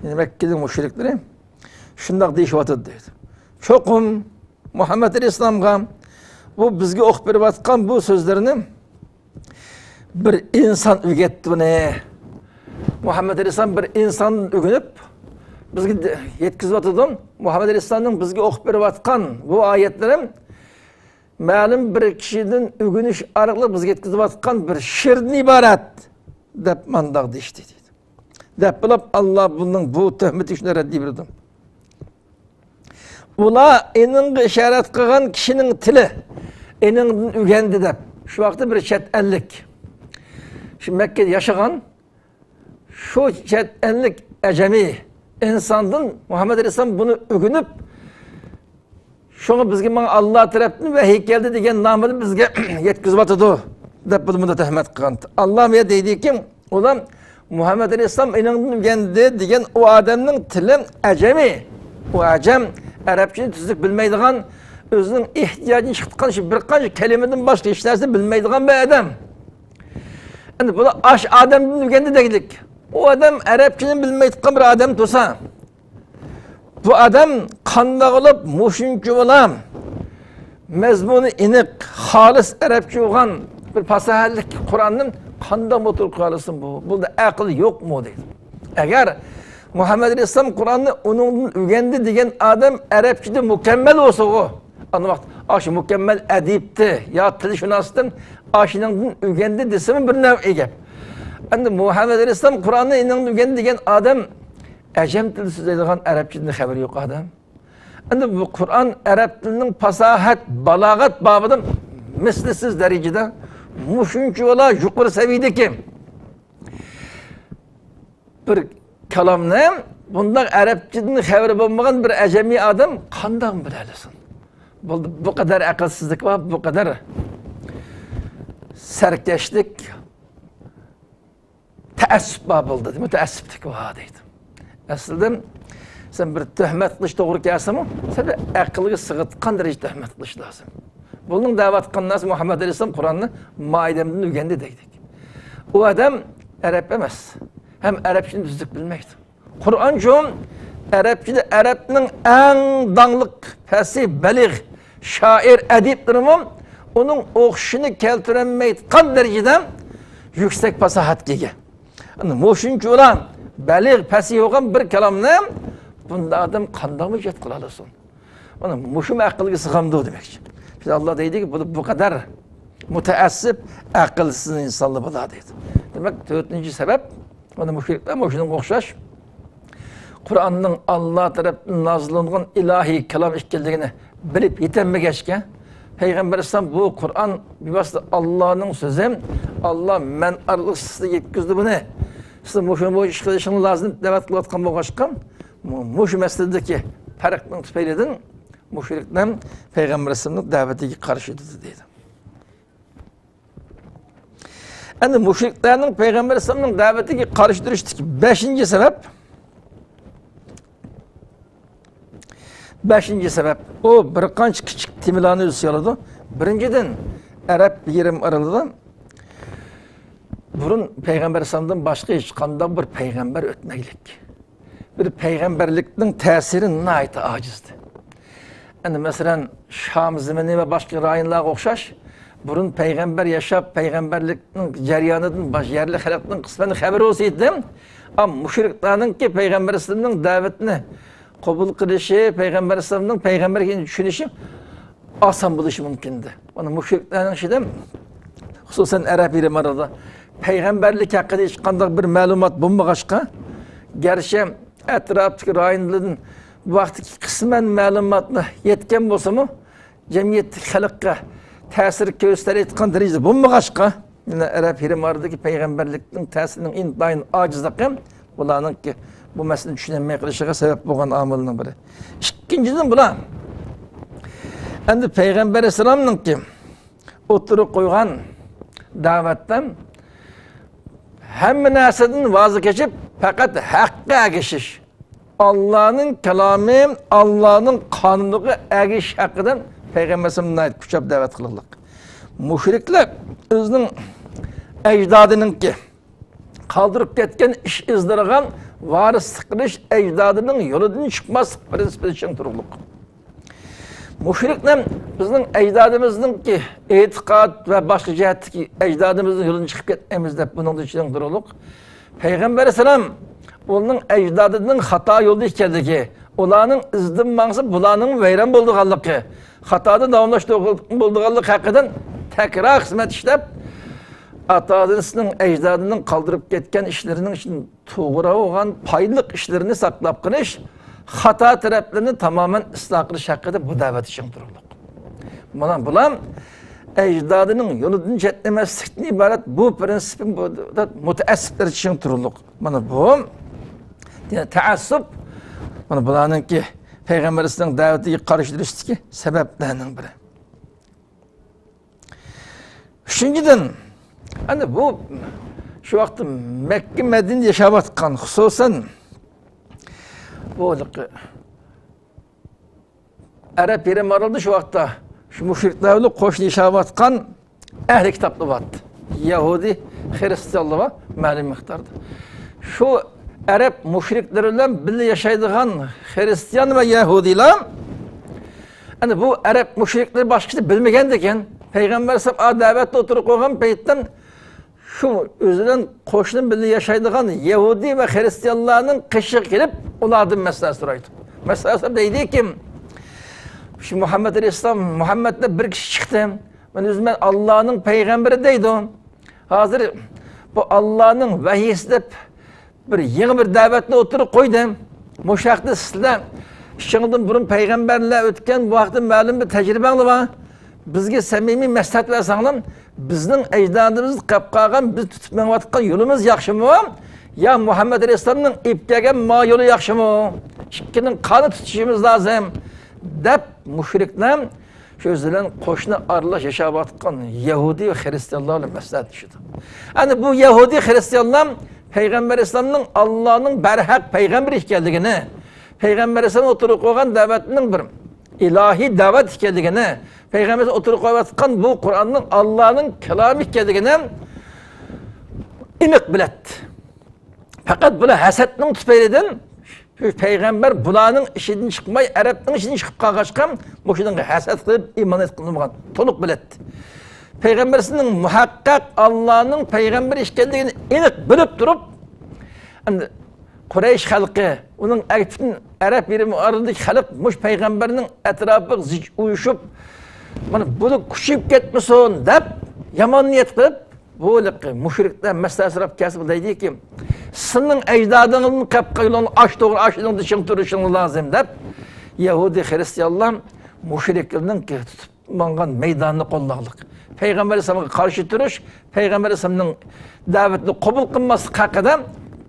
يەنى مەككىنىڭ مۇشرىكلىرى شۇنداق دېيىشىۋاتىدۇ دەيدۇ. چوقۇم مۇھەممەد ئەلەيھىسسالامغا بۇ بىزگە ئوقۇپ بېرىۋاتقان بۇ سۆزلىرىنى بىر ئىنسان ئۆگەتتى بۇنى. مۇھەممەد ئەلەيھىسسالام بىر ئىنساندىن ئۆگىنىپ بىزگە دە-، يەتكۈزۈۋاتىدۇ. مۇھەممەد ئەلەيھىسسالامنىڭ بىزگە ئوقۇپ بېرىۋاتقان بۇ ئايەتلىرى مەلۇم بىر كىشىدىن ئۆگىنىش ئارقىلىق بىزگە يەتكۈزۈۋاتقان بىر شېئىردىن ئىبارەت، دەپ مانداق دېيىشتى دەيدۇ. دەپ بولۇپ، ئاللا بۇنىڭ بۇ تۆھمىتى ئۈچۈن رەددىيە بېرىدۇ. ئۇلار ئېنىڭغا ئىشارەت قىلغان كىشىنىڭ تىلى، ئېنىڭدىن ئۆگەندى دەپ. شۇ ۋاقىتتا بىر چەت ئەللىك، شۇ مەككىدە ياشىغان، شۇ چەت ئەللىك ئەجەمىي ئىنساندىن مۇھەممەد ئەلەيھىسسالام بۇنى ئۆگىنىپ، شۇڭا بىزگە ماڭا ئاللا تەرەپتىن ۋەھىي كەلدى دېگەن نامىدا بىزگە يەتكۈزۈۋاتىدۇ، دەپ بۇنى مۇنداق تۆھمەت قىلغان. ئاللا بۇ يەردە دەيدىكى، ئۇلار مۇھەممەد ئەلەيھىسسالام ئېنىڭدىن ئۆگەندى دېگەن ئۇ ئادەمنىڭ تىلى ئەجەمىي. ئۇ ئەجەم، ئەرەبچىنى تۈزۈك بىلمەيدىغان، ئۆزىنىڭ ئېھتىياجىدىن چىقىدىغان شۇ بىر قانچە كەلىمىدىن باشقا ھېچ نەرسە بىلمەيدىغان بىر ئادەم. ئەمدى بۇلار ئاش ئادەمدىن ئۆگەندى دەيلىك. ئۇ ئادەم ئەرەبچىنى بىلمەيدىغان بىر ئادەم تۇرسا، بۇ ئادەم قانداق قىلىپ مۇشۇنچە بالا مەزمۇنى ئېنىق، خالىس ئەرەبچە بولغان بىر پاساھەتلىك قۇرئاننى قانداق ئوتتۇرىغا قويالىسۇن بۇ؟ بۇنىڭدا ئەقىل يوقمۇ دەيدۇ. ئەگەر مۇھەممەد ئەلەيھىسسالام قۇرئاننى ئۇنىڭدىن ئۆگەندى دېگەن ئادەم ئەرەبچىدە مۇكەممەل بولسىغۇ، ئانا ۋاقىت ئاشۇ مۇكەممەل ئەدىبتى يا تىلشۇناستىن ئاشۇنىڭدىن ئۆگەندى دېسىمۇ بىر نەۋئى گەپ. ئەمدى مۇھەممەد ئەلەيھىسسالام قۇرئاننى ئېنىڭدىن ئۆگەندى دېگەن ئادەم ئەجەم تىلى سۆزلەيدىغان، ئەرەبچىدىن خەۋىرى يوق ئادەم. ئەمدى بۇ قۇرئان ئەرەب تىلىنىڭ پاساھەت، بالاغەت بابىدا مىسلىسىز دەرىجىدە مۇشۇنچە بالا يۇقىرى سەۋىيەدىكى بىر كالامنى بۇنداق ئەرەبچىدىن خەۋىرى بولمىغان بىر ئەجەمىي ئادەم قانداق بىلەلىسۇن؟ بولدى، بۇ قەدەر ئەقىلسىزلىك بار، بۇ قەدەر سەركەشلىك، تەئەسسۇپ بار بولدى، مۇتەئەسسىپلىك بار دەيدۇ. ئەسلىدە سەن بىر تۆھمەت قىلىش توغرا كەلسىمۇ، سەن بىر ئەقىلگە سىغىدىغان دەرىجىدە تۆھمەت قىلىش لازىم. بۇنىڭ دەۋاتقان نەرسە مۇھەممەد ئەلەيھىسسالام قۇرئاننى مائىدەمدىن ئۆگەندى دەيدۇ. ئۇ ئادەم ئەرەب ئەمەس. ھەم ئەرەبچىنى تۈزۈك بىلمەيدۇ. قۇرئانچۇ ئەرەبچىدە ئەرەبنىڭ ئەڭ داڭلىق پەسىھ، بەلىغ، شائىر، ئەدىبلىرىمۇ ئۇنىڭ ئوخشىشىنى كەلتۈرەلمەيدىغان دەرىجىدە يۈكسەك پاساھەتكە ئىگە. ئەنە مۇشۇنچىلا بەلىغ، پەسىھ بولغان بىر كالامنى بۇنداق ئادەم قانداقمۇ ئىجاد قىلالىسۇن؟ مانا مۇشۇمۇ ئەقىلگە سىغامدۇ دېمەكچى. شۇڭا ئاللا دەيدىكى، بۇ، بۇ قەدەر مۇتەئەسسىپ، ئەقىلسىز ئىنسانلار بولا دەيدۇ. دېمەك، تۆتىنچى سەۋەب، مانا مۇشرىكلار مۇشۇنىڭغا ئوخشاش قۇرئاننىڭ ئاللا تەرەپتىن نازىللانغان ئىلاھىي كالام ئىكەنلىكىنى بىلىپ يېتەلمىگەچكە، پەيغەمبەر ئەلەيھىسسالام بۇ قۇرئان بىۋاسىتە ئاللانىڭ سۆزى، ئاللا مەن ئارقىلىق سىزگە يەتكۈزدى بۇنى، سىز مۇشۇ بويىچە ئىش قىلىشىڭلار لازىم دەپ دەۋەت قىلىۋاتقان بولغاچقا، مۇ-، مۇشۇ مەسىلىدىكى پەرقنىڭ تۈپەيلىدىن مۇشرىكلار پەيغەمبەر ئەلەيھىسسالامنىڭ دەۋىتىگە قارشى تۇردى دەيدۇ. ئەمدى مۇشرىكلارنىڭ پەيغەمبەر ئەلەيھىسسالامنىڭ دەۋىتىگە قارشى تۇرۇشتىكى بەشىنچى سەۋەب، بەشىنچى سەۋەب، ئۇ بىر قانچە كىچىك تېمىلارنى ئۆز ئىچىگە ئالىدۇ. بىرىنچىدىن، ئەرەب يېرىم ئارىلىدا بۇرۇن پەيغەمبەر ئەلەيھىسسالامدىن باشقا ھېچقانداق بىر پەيغەمبەر ئۆتمەگلىك. بىر پەيغەمبەرلىكنىڭ تەسىرى ناھايىتى ئاجىزدى. ئەنە، مەسىلەن، شام زېمىنى ۋە باشقا رايونلارغا ئوخشاش، بۇرۇن پەيغەمبەر ياشاپ، پەيغەمبەرلىكنىڭ جەريانىدىن باش-، يەرلىك خەلقنىڭ قىسمەن خەۋىرى بولسا ئىدى، ئەمما مۇشرىكلارنىڭكى پەيغەمبەر ئەلەيھىسسالامنىڭ دەۋىتىنى قوبۇل قىلىشى، پەيغەمبەر ئەلەيھىسسالامنىڭ پەيغەمبەر ئىكەنلىكىنى چۈشىنىشى ئاسان بولۇشى مۇمكىن ئىدى. مانا مۇشرىكلارنىڭ ئىچىدە، خۇسۇسەن، ئەرەب يېرىم ئارىلىدا پەيغەمبەرلىك ھەققىدە ھېچقانداق بىر مەلۇمات بولمىغاچقا، گەرچە ئەتراپتىكى رايونلاردىن بۇ ھەقتىكى قىسمەن مەلۇماتلار يەتكەن بولسىمۇ، جەمئىيەتتىكى خەلققە تەسىر كۆرسىتەلەيدىغان دەرىجىدە بولمىغاچقا، يەنە ئەرەب يېرىم ئارىلىدىكى پەيغەمبەرلىكنىڭ تەسىرىنىڭ ئىنتايىن ئاجىزلىقى بۇلارنىڭكى بۇ مەسىلىنى چۈشىنەلمەي قېلىشىغا سەۋەب بولغان ئامىلنىڭ بىرى. ئىككىنچىدىن، بۇلار ئەمدى پەيغەمبەر ئەلەيھىسسالامنىڭكى ئوتتۇرىغا قويغان دەۋەتتە ھەممە نەرسىدىن ۋاز كېچىپ، پەقەت ھەققە ئەگىشىش، ئاللانىڭ كالامى، ئاللانىڭ قانۇنىغا ئەگىشىش ھەققىدە پەيغەمبەر ئەلەيھىسسالام ناھايىتى كۈچەپ دەۋەت قىلغانلىق. مۇشرىكلار ئۆزىنىڭ ئەجدادىنىڭكى قالدۇرۇپ كەتكەن ئىش ئىزلىرىغا ۋارىسلىق قىلىش، ئەجدادىنىڭ يولىدىن چىقماسلىق پىرىنسىپىدا چىڭ تۇرۇقلۇق. مۇشرىكلار بىزنىڭ ئەجدادىمىزنىڭكى ئېتىقاد ۋە باشقا جەھەتتىكى ئەجدادىمىزنىڭ يولىدىن چىقىپ كەتمەيمىز دەپ بۇنىڭدا چىڭ تۇرۇقلۇق. پەيغەمبەر ئەلەيھىسسالام ئۇنىڭ ئەجدادىنىڭ خاتا يولدا ئىكەنلىكى، ئۇلارنىڭ ئىزىدىن ماڭسا بۇلارنىڭ ۋەيران بولىدىغانلىقى، خاتادا داۋاملاشتۇرغىلى بولىدىغانلىقى ھەققىدە تەكرار خىزمەت ئىشلەپ، ئاتا-ئانىسىنىڭ، ئەجدادىنىڭ قالدۇرۇپ كەتكەن ئىشلىرىنىڭ ئىچىدىن توغرا بولغان پايدىلىق ئىشلىرىنى ساقلاپ قېلىش، خاتا تەرەپلىرىنى تامامەن ئىسلاھ قىلىش ھەققىدە بۇ دەۋەتتە چىڭ تۇرۇقلۇق. مانا بۇلار ئەجدادىنىڭ يولىدىن چەتنىمەسلىكتىن ئىبارەت بۇ پىرىنسىپنى بۇ مۇتەئەسسىپلەر چىڭ تۇرۇقلۇق. مانا بۇ، يەنى تەئەسسۇپ، مانا بۇلارنىڭكى پەيغەمبەر ئەلەيھىسسالام دەۋىتىگە قارشى تۇرۇشتىكى سەۋەبلەرنىڭ بىرى. ئۈچىنچىدىن، ئەنە بۇ شۇ ۋاقىتتا مەككە، مەدىنىدە ياشاۋاتقان، خۇسۇسەن، بۇ ئەرەب يېرىم ئارىلىدا شۇ ۋاقىتتا شۇ مۇشرىكلار بىلەن قوشنا ياشاۋاتقان ئەھلى كىتابلار بار. يەھۇدىي، خىرىستىيانلار بار، مەلۇم مىقداردا. شۇ ئەرەب مۇشرىكلىرى بىلەن بىللە ياشايدىغان خىرىستىيان ۋە يەھۇدىيلار، ئەنە بۇ ئەرەب مۇشرىكلىرى باشقىچە بىلمىگەندىكىن، پەيغەمبەر ئەلەيھىسسالام دەۋەتتە ئولتۇرۇپ قالغان پەيتتە شۇ ئۆزى بىلەن قوشنا بىللە ياشايدىغان يەھۇدىي ۋە خىرىستىيانلارنىڭ قېشىغا كېلىپ، ئۇلاردىن مەسلىھەت سورايدۇ. مەسلىھەت سوراپ دەيدىكى، شۇ مۇھەممەد ئەلەيھىسسالام، مۇھەممەد دەپ بىر كىشى چىقتى. مەن ئۆزۈمنى ئاللانىڭ پەيغەمبىرى دەيدۇ. ھازىر بۇ ئاللانىڭ ۋەھىيسى دەپ بىر يېڭى بىر دەۋەتنى ئوتتۇرىغا قويدى. مۇشۇ ھەقتە سىلەر ئىككىڭلاردىن بۇرۇن پەيغەمبەرلەر ئۆتكەن، بۇ ھەقتە مەلۇم بىر تەجرىبەڭلار بار. بىزگە سەمىمىي مەسلىھەت بەرسەڭلار، بىزنىڭ ئەجدادىمىز قىلىپ قالغان، بىز تۇتۇپ مېڭىۋاتقان يولىمىز ياخشىمۇ؟ يا مۇھەممەد ئەلەيھىسسالامنىڭ ئېلىپ كەلگەن ما يولى ياخشىمۇ؟ ئىككىنىڭ قانى تۇتۇشىمىز لازىم، دەپ مۇشرىكلار شۇ ئۆزى بىلەن قوشنا ئارىلاش ياشاۋاتقان يەھۇدىي ۋە خىرىستىيانلار بىلەن مەسلىھەتلىشىدۇ. ئەنە بۇ يەھۇدىي خىرىستىيانلار پەيغەمبەر ئەلەيھىسسالامنىڭ ئاللانىڭ بەرھەق پەيغەمبىرى ئىكەنلىكىنى، پەيغەمبەر ئەلەيھىسسالام ئوتتۇرىغا قويغان دەۋەتنىڭ بىر ئىلاھىي دەۋەت ئىكەنلىكىنى، پەيغەمبەر ئوتتۇرىغا قويۇۋاتقان بۇ قۇرئاننىڭ ئاللانىڭ كالامى ئىكەنلىكىنى ئېنىق بىلەتتى. پەقەت بۇلار ھەسەتنىڭ تۈپەيلىدىن شۇ پەيغەمبەر بۇلارنىڭ ئىچىدىن چىقماي، ئەرەبنىڭ ئىچىدىن چىقىپ قالغاچقا، مۇشۇنىڭغا ھەسەت قىلىپ ئىمان ئېيتقىلى بولمىغان، تولۇق بىلەتتى. پەيغەمبەر ئەلەيھىسسالام مۇھەققەق ئاللانىڭ پەيغەمبىرى ئىكەنلىكىنى ئېنىق بىلىپ تۇرۇپ، ئەمدى قۇرەيش خەلقى، ئۇنىڭ ئەرەب، پۈتۈن ئەرەب يېرىم ئارىلىدىكى خەلق مۇشۇ پەيغەمبەرنىڭ ئەتراپىغا زىچ ئۇيۇشۇپ، مانا بۇنى كۈچىيىپ كەتمىسۇن دەپ، يامان نىيەت قىلىپ، بۇ ھېلىقى مۇشرىكلار مەسلىھەت سوراپ كەلسە، بۇ دەيدىكى، سېنىڭ ئەجدادىڭدىن قېلىپ قالغان ئاش توغرا ئاشۇنىڭدا چىڭ تۇرۇشۇڭ لازىم دەپ، يەھۇدىي خىرىستىيانلار مۇشرىكلارنىڭكى تۇتۇپ ماڭغان مەيدانىنى قوللاغلىق. پەيغەمبەر ئەلەيھىسسالامغا قارشى تۇرۇش، پەيغەمبەر ئەلەيھىسسالامنىڭ دەۋىتىنى قوبۇل قىلماسلىق ھەققىدە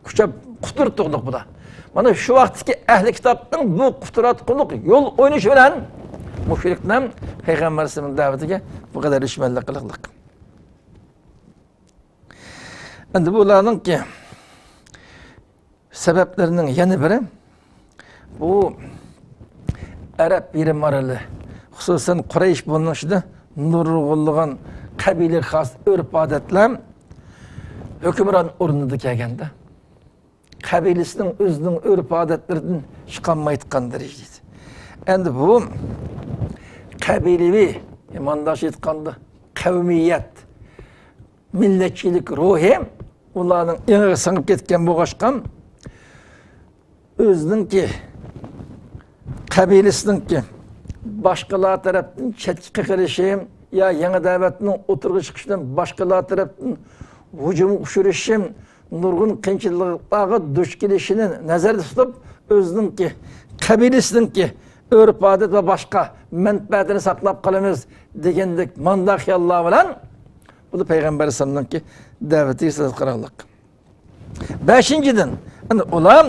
كۈچەپ قۇتۇرتۇغلۇق بۇلار. مانا شۇ ۋاقىتتىكى ئەھلى كىتابنىڭ بۇ قۇتراتقۇلۇق يول ئوينىشى بىلەن مۇشرىكلار پەيغەمبەر ئەلەيھىسسالامنىڭ دەۋىتىگە بۇ قەدەر دۈشمەنلىك قىلىقلىق. ئەمدى بۇلارنىڭكى سەۋەبلىرىنىڭ يەنە بىرى، بۇ ئەرەب يېرىم ئارىلى، خۇسۇسەن قۇرەيش بولۇنۇشىدا نۇرغۇنلىغان قەبىلىگە خاس ئۆرپ-ئادەتلەر ھۆكۈمران ئورنىدا كەلگەندە، قەبىلىسىنىڭ ئۆزىنىڭ ئۆرپ-ئادەتلىرىدىن چىقالمايدىغان دەرىجىدە. ئەمدى بۇ قەبىلىۋى، مانداقچە ئېيتقاندا، قەۋمىيەت، مىللەتچىلىك روھى ئۇلارنىڭ ئېڭىغا سىڭىپ كەتكەن بولغاچقا، ئۆزىنىڭكى قەبىلىسىنىڭكى باشقىلار تەرەپتىن چەتكە قېقىلىشى يا يېڭى دەۋەتنىڭ ئوتتۇرىغا چىقىشىدىن باشقىلار تەرەپتىن ھۇجۇمغا ئۇچرىشى، نۇرغۇن قىيىنچىلىقلارغا دۇچ كېلىشىنى نەزەردە تۇتۇپ، ئۆزىنىڭكى قەبىلىسىنىڭكى ئۆرپ-ئادەت ۋە باشقا مەنپەئەتىنى ساقلاپ قالىمىز دېگەندەك ماندا خىياللار بىلەن بۇ پەيغەمبەر ئەلەيھىسسالامنىڭكى دەۋىتىگە سەل قاراڭلىق. بەشىنچىدىن، ئەنە ئۇلار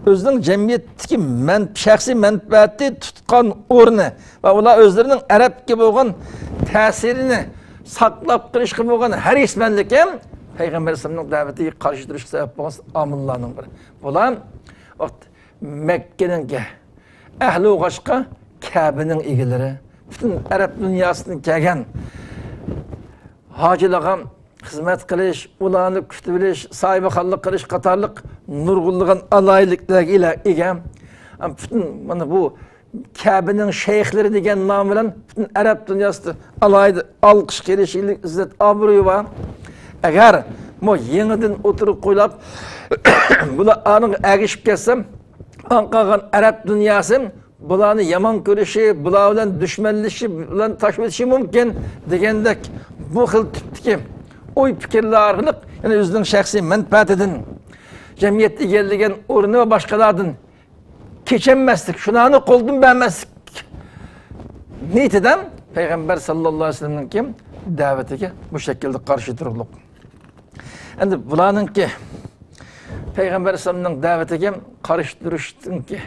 ئۆزىنىڭ جەمئىيەتتىكى مەن-، شەخسىي مەنپەئەتى تۇتقان ئورنى ۋە ئۇلار ئۆزلىرىنىڭ ئەرەبكە بولغان تەسىرىنى ساقلاپ قېلىشقا بولغان ھەرىسمەنلىكى پەيغەمبەر ئەلەيھىسسالامنىڭ دەۋىتىگە قارشى تۇرۇشقا سەۋەب بولغان ئامىللارنىڭ بىرى. بۇلار ۋاقىت مەككىنىڭكى ئەھلى بولغاچقا، كەبىنىڭ ئىگىلىرى، پۈتۈن ئەرەب دۇنياسىدىن كەلگەن ھاجىلارغا خىزمەت قىلىش، ئۇلارنى كۈتۈۋېلىش، ساھىبخانلىق قىلىش قاتارلىق نۇرغۇنلىغان ئالاھىدىلىكلەرگە ئىلە-، ئىگە. ھەم پۈتۈن مانا بۇ كەبىنىڭ شەيخلىرى دېگەن نام بىلەن پۈتۈن ئەرەب دۇنياسىدا ئالاھىدە ئالقىشقا ئېرىشىگلىك ئىززەت ئابرۇيى بار. ئەگەر بۇ يېڭىدىن ئوتتۇرىغا قويۇلۇپ، بۇلار ئانىڭغا ئەگىشىپ كەتسە، ئاڭ قالغان ئەرەب دۇنياسى بۇلارنى يامان كۆرۈشى، بۇلار بىلەن دۈشمەنلىشىشى، بۇلارنى تاشلىۋېتىشى مۇمكىن دېگەندەك بۇ خىل تىپتىكى ئوي پىكىرلەر ئارقىلىق، يەنى ئۆزىنىڭ شەخسىي مەنپەئەتىدىن، جەمئىيەتتە ئىگىلىگەن ئورنى ۋە باشقىلاردىن كېچەلمەسلىك، شۇلارنى قولدىن بەرمەسلىك نىيىتىدە پەيغەمبەر ساللاللاھۇ ئەلەيھى ۋەسەللەمنىڭكى دەۋىتىگە بۇ شەكىلدە قارشى تۇرۇقلۇق. ئەمدى بۇلارنىڭكى پەيغەمبەر ئەلەيھىسسالامنىڭ دەۋىتىگە قارشى تۇرۇشنىڭكى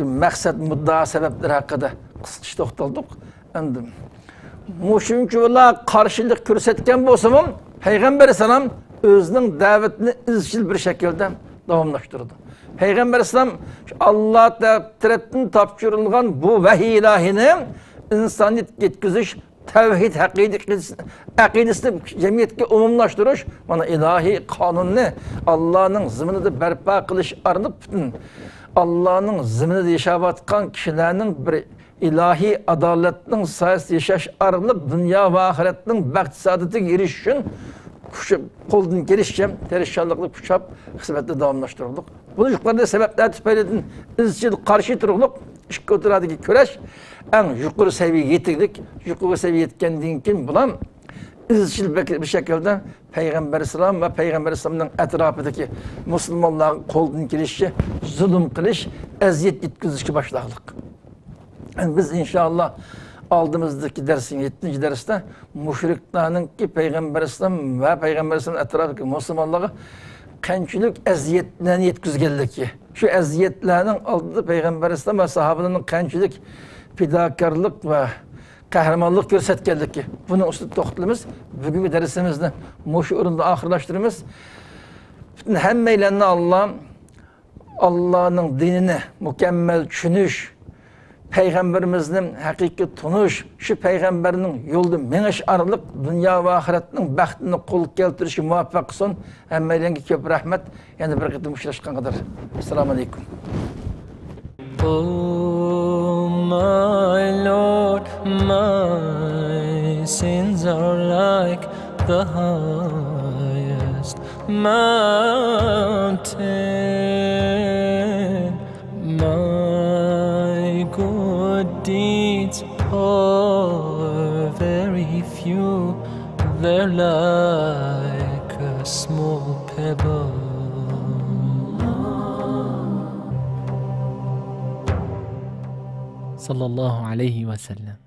مەقسەت، مۇددىئا، سەۋەبلىرى ھەققىدە قىسقىچە توختالدۇق. ئەمدى مۇشۇنچىۋالا قارشىلىق كۆرسەتكەن بولسىمۇ، پەيغەمبەر ئەلەيھىسسالام ئۆزىنىڭ دەۋىتىنى ئىزچىل بىر شەكىلدە داۋاملاشتۇرىدۇ. پەيغەمبەر ئەلەيھىسسالام شۇ ئاللا تەرەپ-، تەرەپتىن تاپشۇرۇلغان بۇ ۋەھىي ئىلاھىنى ئىنسانىيەتكە يەتكۈزۈش، تەۋھىد ھەقىدە-، ئەقىدىسىنى جەمئىيەتكە ئومۇملاشتۇرۇش، مانا ئىلاھىي قانۇننى ئاللانىڭ زېمىنىدا بەرپا قىلىش ئارقىلىق پۈتۈن ئاللانىڭ زېمىنىدا ياشاۋاتقان كىشىلەرنىڭ بىر ئىلاھىي ئادالەتنىڭ سايىسىدا ياشاش ئارقىلىق دۇنيا ۋە ئاخىرەتنىڭ بەخت-سائادىتىگە ئېرىشىش ئۈچۈن كۈچى، قولدىن كېلىشىچە تىرىشچانلىقنى كۈچەپ خىزمەتنى داۋاملاشتۇرۇقلۇق. بۇ يۇقىرىدا سەۋەبلەر تۈپەيلىدىن ئىزچىل قارشى تۇرۇقلۇق ئىككى ئوتتۇرىدىكى كۈرەش ئەڭ يۇقىرى سەۋىيەگە يېتىگلىك، يۇقىرى سەۋىيەگە يەتكەندىن كېيىن بۇلار ئىزچىل بىر شەكىلدە پەيغەمبەر ئەلەيھىسسالام ۋە پەيغەمبەر ئەلەيھىسسالامنىڭ ئەتراپىدىكى مۇسۇلمانلارغا قولدىن كېلىشىچە زۇلۇم قىلىش، ئەزىيەت يەتكۈزۈشكە باشلاغلىق. بىز ئىنشائاللا ئالدىمىزدىكى دەرس، يەتتىنچى دەرستە مۇشرىكلارنىڭكى پەيغەمبەر ئەلەيھىسسالام ۋە پەيغەمبەر ئەلەيھىسسالام ئەتراپىدىكى مۇسۇلمانلارغا قانچىلىك ئەزىيەتلەرنى يەتكۈزگەنلىكى، شۇ ئەزىيەتلەرنىڭ ئالدىدا پەيغەمبەر ئەلەيھىسسالام ۋە ساھابىلەرنىڭ قانچىلىك پىداكارلىق ۋە قەھرىمانلىق كۆرسەتكەنلىكى، بۇنىڭ ئۈستىدە توختىلىمىز. بۈگۈنكى دەرسىمىزنى مۇشۇ ئورۇندا ئاخىرلاشتۇرىمىز. پۈتۈن ھەممەيلەننى ئاللا ئاللانىڭ دىنىنى مۇكەممەل چۈشىنىش، پەيغەمبىرىمىزنى ھەقىقىي تونۇش، شۇ پەيغەمبەرنىڭ يولىدا مېڭىش ئارقىلىق دۇنيا ۋە ئاخىرەتنىڭ بەختىنى قولغا كەلتۈرۈشكە مۇۋەپپەق قىلسۇن. ھەممەيلەنگە كۆپ رەھمەت. يەنە بىر قېتىم ئۇچراشقانغا قەدەر. ئەسسالامۇ ئەلەيكۇم. Oh my Lord, my sins are like the highest mountain. My good deeds are very few, they're like a small pebble. صلى الله عليه وسلم.